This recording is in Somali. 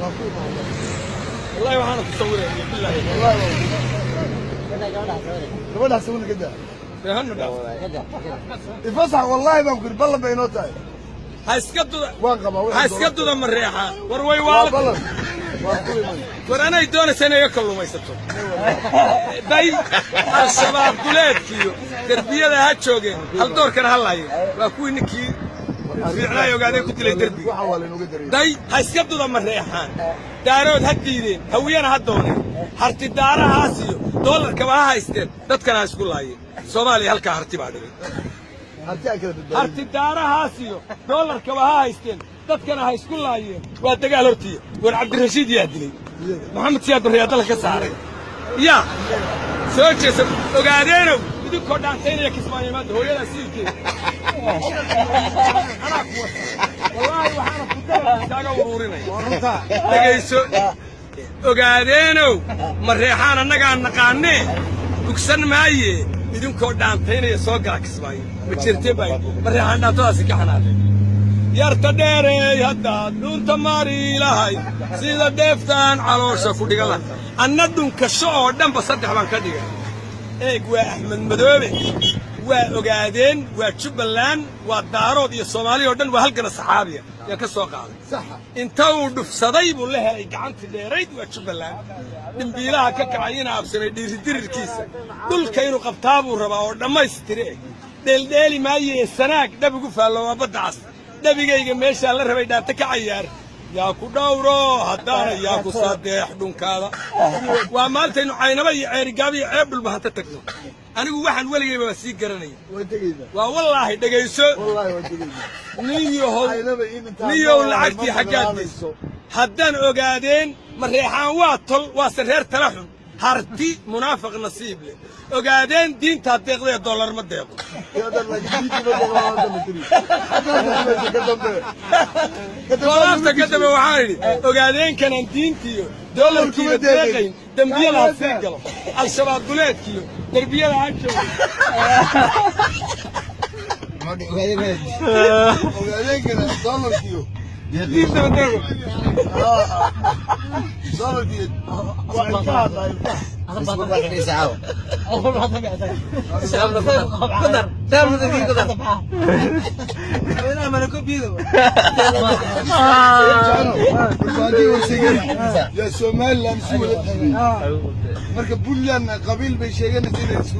Waa ku iman. Wallahi waxaana ku sawiraya, billahi. Wallahi gabadhaas sawirka ka daa. Dee hanu dhaaf. Ifasax, wallahi baan ku yidhi, ballan bay inoo tahay. Ha iska duda. Waan qabaa wixii. Ha iska duda Mareexaan, war way waa waalad. Ballan waa ku iman. War anay doonaysa inay iga kalluumaysato bay. Al-Shabaab duleedkiyo derbiyada ha joogeen, haldoorkana ha laayeen. Waa kuwii ninkii fiicnaay ogaaday ku dilay derbiga. Waxa waa laynooga daray. Day, ha iska duda Mareexaan, Daarood ha diideen, Hawiyana ha dooneen, Harti daarahaas iyo doolarkaba ha haysteen, dadkana ha isku laayeen. Soomaaliya halkaa Harti baa dhigay. Hanti aan kala badbaadin. Harti daarahaas iyo doolarkaba ha haysteen, dadkana ha isku laayeen. Waa dagaal hortiya. War Cabdirashiid yaa dilay? Maxamed Siyaad Barre yaa dalka ka saaray? Yaa soo jeesa? Ogaadeenow, idinkoo dhaantaynaya Kismaayo maanta hooyadaa siilkeeda anaa ku wata. Wallaahi waxaana ku kaaga uruurinaya. Dhegayso, Ogaadeenow, Mareexaan annagaa naqaanee bugsan maaye. Idinkoo dhaantaynaya soo gala Kismaayo. Ma jirte bay Mareexaan dhaantadaasi ka xanaaqeen. Yarta dheereey haddaad dhunta mari lahay, sida dheeftaan caloosha ku dhigan lahay. Anna dhunkasho oo dhanba saddex baan ka dhigay. Eeg, waa Axmed Madoobe, waa Ogaadeen, waa Jubbaland, waa Daarood iyo Soomaaliya oo dhan. Waa halgana saxaabiya yaan ka soo qaaday. Saxa. Inta uu dhufsaday buu la helay gacantii dheerayd. Waa Jubbaland dhimbiilaha ka kacay ina absamay dhiiridirirkiisa. Dhulka inuu qabtaa buu rabaa oo dhammaystire. Dheeldheeli maayee Sanaag dhab ugu faallo. Waa badda cas dhabigayga meeshaa la rabay. Dhaanta ka cayaar, yaa ku dhowro haddaana yaa ku sadeex dhunkaada. Waa maantaynu Caynaba iyo Ceerigaaba iyo Ceeb Dhulba hanta tagno. Anigu waxaan weligayba waa sii garanaya. Waan tegaynaa. Waa wallaahi, dhegayso. Wallaahi waan tegaynaa. Niyahow. Caynaba in intaan niyow noolahay lacagtii ma xaggaad maqnaanayso. geyso. Haddaan Ogaadeen Mareexaan waa tol, waase reer tala xun. Harti munaafiq nasiib leh. Ogaadeen diintaa deeqdee, dollar ma deeqo. Yaadan, laakiin diintii ma deeqo hadda la tiri. Hadda ka dambe. Ka dambe. Golaafta ka dambe waxaan idhi, Ogaadeenkanan diintiyo dollarkiiba deeqayn, dembiyada ha sii galo. Al-Shabaab duleedkiyo derbiyada ha joogo. Ogaadeenkana dollarkiyo diinta ma deeqo. Dollarkiyo waa ilkaha hadlaa, ilkaha. Barbaadii Warsageli yaa Somaliland isu wada dhiibay. Marka Puntland qabiil bay sheeganaysa inay isku